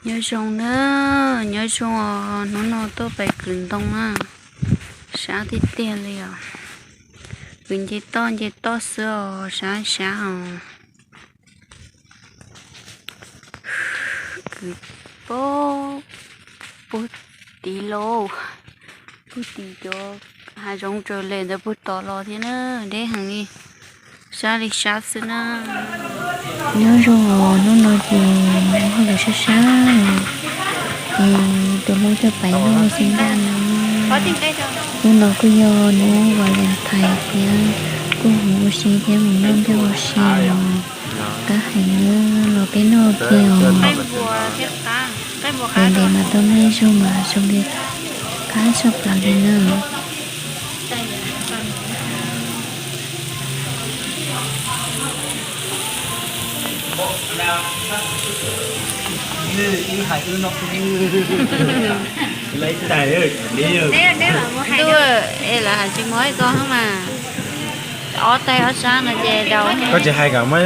Nyob zoo na, nyob zoo os, hnub no tuaj pem kwv ntoo na, sab tiag tiag li os. Kwv nce toj nce toj xwb os, sab sab os. Kwv pog, puag tid lauj, puag tid cov hav zoov tsaws les ntawd puag tod los thiab na, deb heev li, sab li sab xwb na. Nyob zoo os, hnub no ces hauj lwm sab sab, ces tus hlub coj pais noj xyoo ncaj no. Hnub no kuj yog hnub Valentine thiab, kuj mus ua si thiab mus noj ncaj ua si os. Qab heev na, los peb noj kiag os. Ntev ntev mas tau noj ib zaug mas zoo li qab tshaj plaws li na. Ntuj, es lawv hais tsis mus ib ko mas, ob taig ob sab no ces daus. Koj tsis hais kom muab